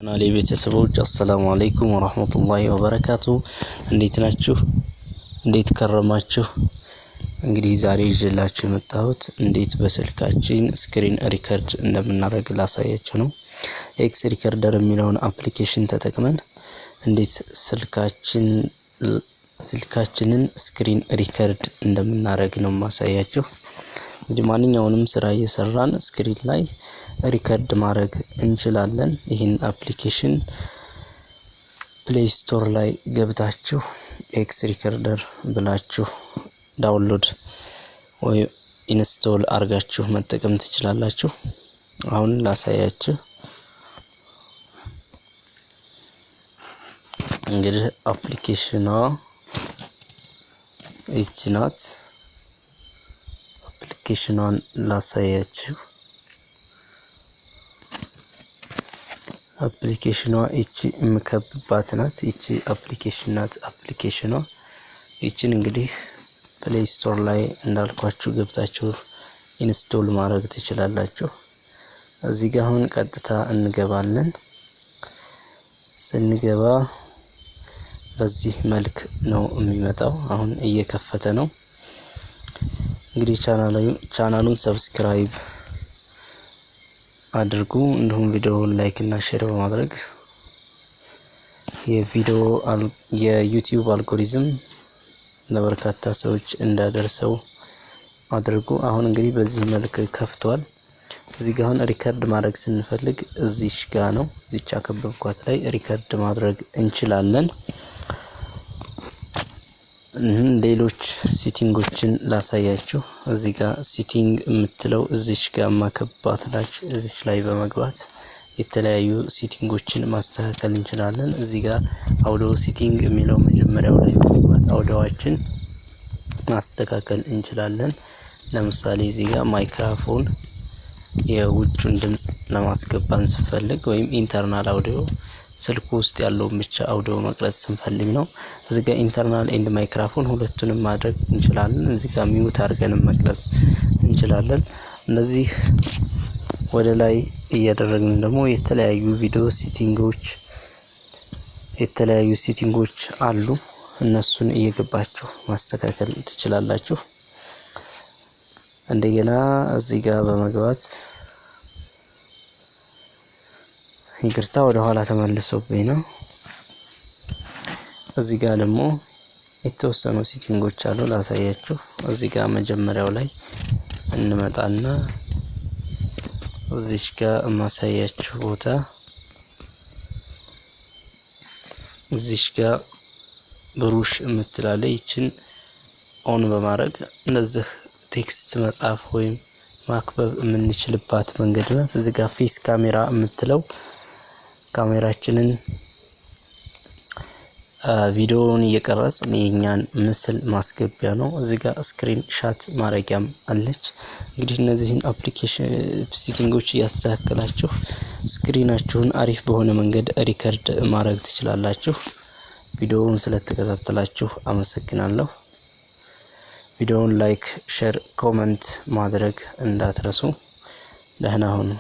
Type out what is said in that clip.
ቻናሌ ቤተሰቦች፣ አሰላሙ አለይኩም ወራህመቱላሂ ወበረካቱ። እንዴት ናችሁ? እንዴት ከረማችሁ? እንግዲህ ዛሬ ይዤላችሁ የመጣሁት እንዴት በስልካችን screen record እንደምናደርግ ላሳያችሁ ነው። X Recorder የሚለውን application ተጠቅመን እንዴት ስልካችንን screen record እንደምናደርግ ነው ማሳያችሁ። እንግዲህ ማንኛውንም ስራ እየሰራን screen ላይ record ማድረግ እንችላለን። ይህን application Play Store ላይ ገብታችሁ X Recorder ብላችሁ download ወይ install አድርጋችሁ መጠቀም ትችላላችሁ። አሁን ላሳያችሁ። እንግዲህ application ኗ ይቺ ናት። Application ኗን ላሳያችሁ። Application ኗ ይቺ የምከብባት ናት። ይቺ application ናት። Application ኗ ይቺን እንግዲህ Play Store ላይ እንዳልኳችሁ ገብታችሁ install ማድረግ ትችላላችሁ። እዚህ ጋር አሁን ቀጥታ እንገባለን። ስንገባ በዚህ መልክ ነው የሚመጣው። አሁን እየከፈተ ነው። እንግዲህ ቻናሉን subscribe አድርጉ፣ እንዲሁም ቪዲዮውን like እና share በማድረግ የቪዲዮ የ YouTube algorithm ለበርካታ ሰዎች እንዳደርሰው አድርጉ። አሁን እንግዲህ በዚህ መልክ ከፍቷል። እዚህ ጋር አሁን record ማድረግ ስንፈልግ እዚሽ ጋ ነው፣ እዚች አከበብኳት ላይ record ማድረግ እንችላለን። ሌሎች setting ኦችን ላሳያችሁ። እዚህ ጋር setting የምትለው እዚች ጋር ማከባት ላች እዚች ላይ በመግባት የተለያዩ setting ኦችን ማስተካከል እንችላለን። እዚህ ጋር audio setting የሚለው መጀመሪያው ላይ በመግባት አውዲዮዋችን ማስተካከል እንችላለን። ለምሳሌ እዚህ ጋር ማይክራፎን የውጩን ድምጽ ለማስገባት ስንፈልግ ወይም internal audio ስልኩ ውስጥ ያለውን ብቻ አውዲዮ መቅረጽ ስንፈልግ ነው። እዚህ ጋር internal and microphone ሁለቱንም ማድረግ እንችላለን። እዚህ ጋር mute አድርገንም መቅረጽ እንችላለን። እነዚህ ወደ ላይ እያደረግን ደግሞ የተለያዩ ቪዲዮ setting ኦች፣ የተለያዩ setting ኦች አሉ። እነሱን እየገባችሁ ማስተካከል ትችላላችሁ። እንደገና እዚህ ጋር በመግባት፣ ይቅርታ፣ ወደ ኋላ ተመልሶብኝ ነው። እዚህ ጋር ደግሞ የተወሰኑ setting ኦች አሉ፣ ላሳያችሁ። እዚህ ጋር መጀመሪያው ላይ እንመጣና እዚች ጋር የማሳያችሁ ቦታ እዚች ጋር brush የምትላለ ይችን on በማድረግ እንደዚህ text መጻፍ ወይም ማክበብ የምንችልባት መንገድ ናት። እዚህ ጋር face camera የምትለው ካሜራችንን ቪዲዮውን እየቀረጽን የኛን ምስል ማስገቢያ ነው። እዚህ ጋር screenshot ማድረጊያም አለች። እንግዲህ እነዚህን application setting ኦች እያስተካከላችሁ screen ኣችሁን አሪፍ በሆነ መንገድ record ማድረግ ትችላላችሁ። ቪዲዮውን ስለተከታተላችሁ አመሰግናለሁ። ቪዲዮውን like፣ share፣ comment ማድረግ እንዳትረሱ። ደህና ሁኑ።